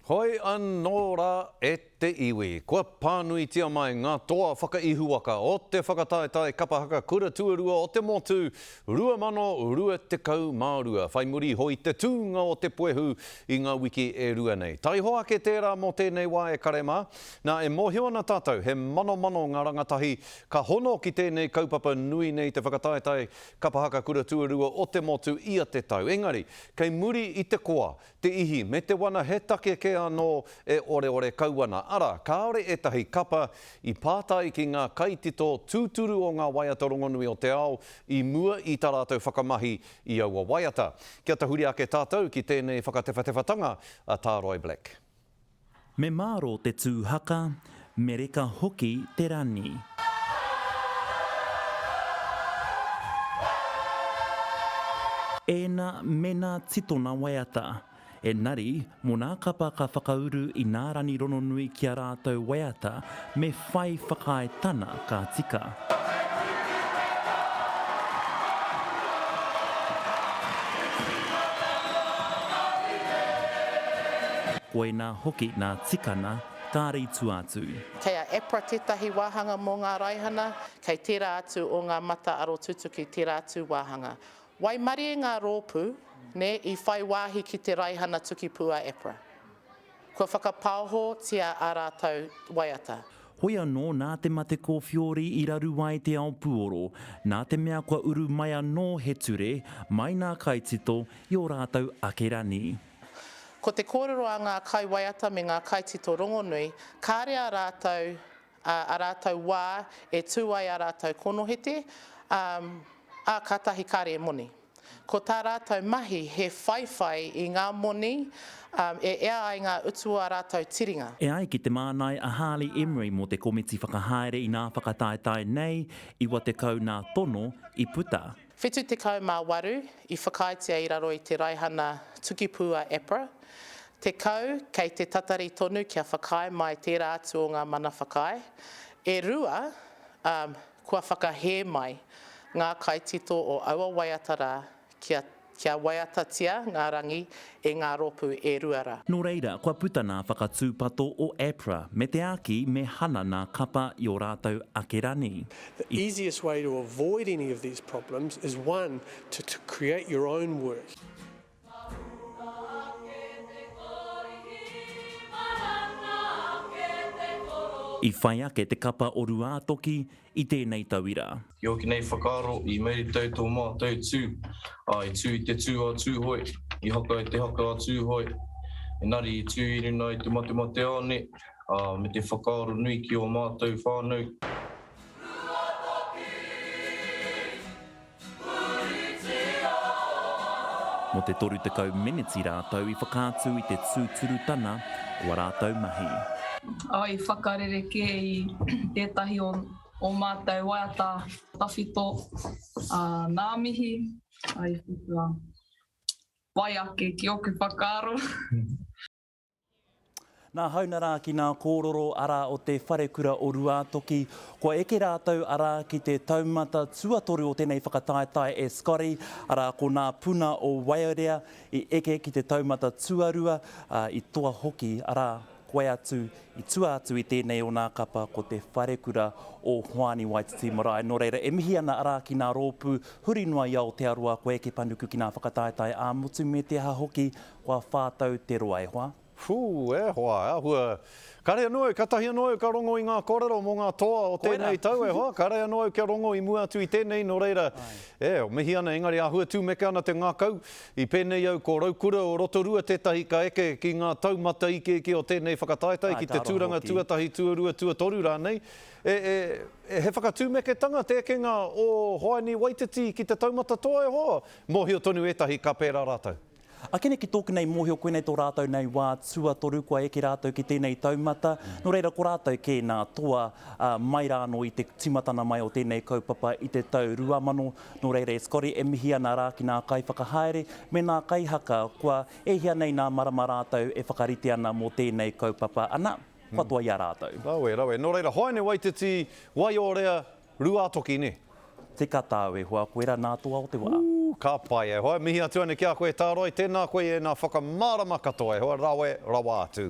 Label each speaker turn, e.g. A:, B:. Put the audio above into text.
A: Hoi anō rā e te iwi, kua pānuitia mai ngā toa whakaihuwaka o te whakataetae kapa haka kura tuarua o te motu 2022, whai muri iho i te tūnga o te puehu i ngā wiki e rua nei. Taihoa ake tērā mō tēnei wā e kare mā. Nā, e mōhio ana tātou he manomano ngā rangatahi ka hono ki tēnei kaupapa nui nei te whakataetae kapa haka kura tuarua o te motu ia te tau. Engari, kei muri i te koa, Te ihi me te wana he take kē anō e oreore kau ana, arā, kāore ētahi kapa i pātai ki ngā kaitito tūturu o ngā waiata rongonui o te ao i mua i tā rātou whakamahi i aua waiata. Kia tahuri ake tātou ki tēnei whakatewhatewhatanga a Tā Roy Black.
B: Me mārō te tū haka, me reka hoki te rani. Ēnā mena titona waiata. Enari, mō nā kapa ka whakauru i nā rani rononui ki a rātou waiata, me whai whakaaetana ka tika. Koinā hoki nā tikana kāre i tua atu.
C: Kei a APRA tētahi wāhanga mō ngā raihana, kei tērā atu o ngā mata arotutuki tērā atu wāhanga. Waimarie ngā rōpū, nē, i whai wāhi ki te raihana tukipū a APRA. Kua whakapaohotia ā rātou waiata.
B: Hoi anō, nā te mate kōwhiori i raru ai te ao puoro, nā te mea kua uru mai anō he ture, mai nā kaitito i ō rātou ake rani.
C: Ko te kōrero a ngā kaiwaiata me ngā kaitito rongonui, kāre ā rātou, ā, ā rātou wā e tū ai ā rātou konohete, ā, ā, kātahi kāre e moni. Ko tā rātou mahi he whaiwhai i ngā moni e ea ai ngā utu o ā rātou tiringa.
B: E ai ki te mānai a Harley Emery mō te komiti whakahaere i nā whakataetae nei, 90 nā tono i puta.
C: 78 i whakaaetia i raro i te raihana tukipū a APRA, 10 kei te tatari tonu kia whakaae mai tērā atu o ngā mana whakaae, e rua, Kua whakahē mai ngā kaitito o aua waiata rā kia kia waiatatia ngā rangi e ngā rōpū e rua rā.
B: Nō reira, kua puta nā whakatūpato o APRA me te āki me hana nā kapa i ō rātou ake rani.
D: The easiest way to avoid any of these problems is one, to to create your own work.
B: I whai ake te kapa o Ruātoki i tēnei tauira.
E: Ki ōku nei whakaaro, i meritau tō mātou tū, ā, i tū i te tū a Tūhoe, i haka i te haka a Tūhoe, engari i tū i runa i te matemateāne, ā, me te whakaaro nui ki ō mātou whānau.
B: Mō te 30 meneti rātou i whakaatu i te tūturutana o a rātou mahi.
F: I whakarerekē i tētahi o ō mātou waiata tawhito, a Nā Mihi, i whakawai ake ki ōku whakaaro.
B: Nā hauna rā ki nā kōroro arā o te wharekura o Ruātoki, kua eke rātou arā ki te taumata tuatoru o tēnei whakataetae e Scotty, arā ko nā puna o Waiorea i eke ki te taumata tuarua, ā, i toa hoki, arā, koe atu, i tua atu i tēnei o nā kapa ko te wharekura o Hoani Waititi Marae. Nō reira, e mihi ana arā ki nā rōpū huri noa i Aotearoa kua eke panuku ki nā whakataetae ā-motu me te aha hoki, kua whātau te roa e hoa.
A: Whū, e hoa, āhua. Kare anō au, katahi anō au ka rongo i ngā kōrero mō ngā toa o tēnei tau, e hoa, kare anō au kia rongo i mua atu i tēnei, nō reira, e, mihi ana, engari āhua tūmeke ana te ngākau, i pēnei au ko Raukura o Rotorua tētahi ka eke ki ngā taumata ikeike o tēnei whakataetae, ki te tūranga tuatahi, tuarua, tuatoru rānei. E, e, he whakatūmeketanga te ekenga o Hoani Waititi ki te taumata toa, e hoa? Mōhio tonu ētahi ka pērā rātou.
B: Akene ki tōku nei mōhio koinei tō rātou nei wā tuatoru kua eke rātou ki tēnei taumata, nō reira ko rātou kē nā toa mai rā anō i te tīmatana mai o tēnei kaupapa i te tau 2000, nō reira e Scotty e mihi ana rā ki nā kaiwhakahaere me nā kaihaka kua e hia nei nā marama rātou e whakarite ana mō tēnei kaupapa, ana, kua toa i a rātou.
A: Rawe, rawe. Nō reira, Hoane Waititi, Waiorea, Ruātoki, nē?
B: Tika tāu e hoa, koira nā toa o te wā.
A: Ū! Ū, ka pai e hoa. Mihi atu ana ki a koe Tāroi, tēnā koe i ēnā whakamārama katoa e hoa, rawe rawa atu.